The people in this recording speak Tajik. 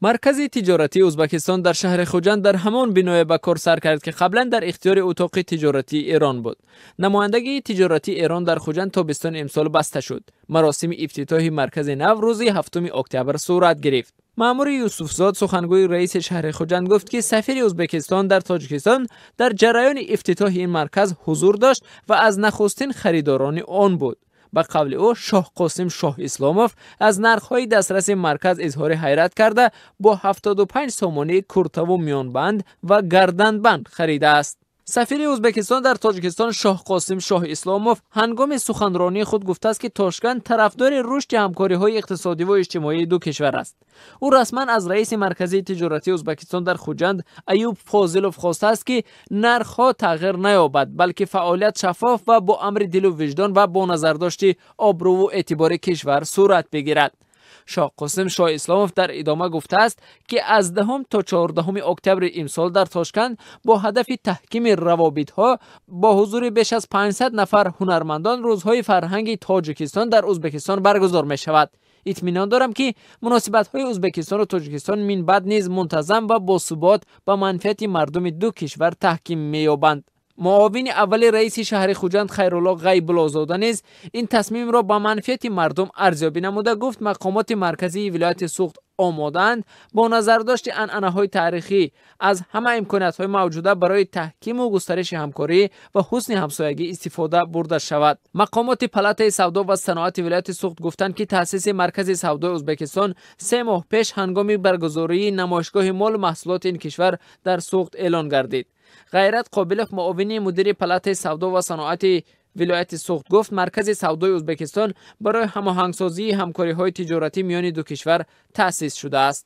Маркази тиҷоратии Ӯзбекистон дар шаҳри Хуҷанд дар ҳамон биное ба кор сар кард, ки қаблан дар ихтиёри утоқи тиҷоратии Эрон буд. Намояндагии тиҷоратии Эрон дар Хуҷанд тобистони имсол баста шуд. Маросими ифтитоҳи маркази нав рӯзи 7 октябр сурат гирифт. Маъмури Юсуфзод, сухангӯи раиси шаҳри Хуҷанд, гуфт, ки сафири Ӯзбекистон дар Тоҷикистон дар ҷараёни ифтитоҳи ин марказ ҳузур дошт ва аз нахустин харидорони он буд. Ба қавли ӯ, Шоҳ Қосим Шоҳ Исломов аз нархҳои дастраси марказ изҳори ҳайрат карда, бо 75 сомонӣ куртаву миёнбанд ва гарданбанд харидааст. Сафири Ӯзбекистон дар Тоҷикистон Шоҳ Қосим Шоҳ Исломов ҳангоми суханронии худ гуфтааст, ки Тошканд тарафдори рушди ҳамкориҳои иқтисодӣ ва иҷтимоии ду кишвар аст. Ӯ расман аз раиси марказии тиҷоратии Ӯзбекистон дар Хуҷанд Аюб Фозилов хостааст, ки нархҳо тағйир наёбад, балки фаъолият шаффоф ва бо амри дилу виҷдон ва бо назардошти обрӯву эътибори кишвар сурат бигирад. Шоҳ Қосим Шоҳ Исломов дар идома гуфтааст, ки аз 10 то 14 октябри имсол дар Тошканд бо ҳадафи таҳкими равобитҳо бо ҳузури беш аз 500 нафар ҳунармандон рӯзҳои фарҳанги Тоҷикистон дар Ӯзбекистон баргузор мешавад. Итминон дорам, ки муносибатҳои Ӯзбекистону Тоҷикистон минбаъд низ мунтазам ва босубот ба манфиати мардуми ду кишвар таҳким меёбанд. Муовини аввали раиси шаҳри Хуҷанд Хайрулло Ғайбуллозода низ ин тасмимро ба манфиати мардум арзёбӣ намуда гуфт, мақомоти марказии вилояти Суғд омодаанд бо назардошти анъанаҳои таърихӣ аз ҳама имкониятҳои мавҷуда барои таҳкиму густариши ҳамкорӣ ва ҳусни ҳамсоягӣ истифода бурда шавад. Мақомоти палатаи савдо ва саноати вилояти Суғд гуфтанд, ки таъсиси маркази савдои Ӯзбекистон 3 моҳ пеш ҳангоми баргузории намоишгоҳи молу маҳсулоти ин кишвар дар Суғд эълон гардид. Ғайрат Қобилов, муовини мудири палатаи савдо ва саноати вилояти Суғд, гуфт, маркази савдои Ӯзбекистон барои ҳамоҳангсозии ҳамкориҳои тиҷоратӣ миёни ду кишвар таъсис шудааст.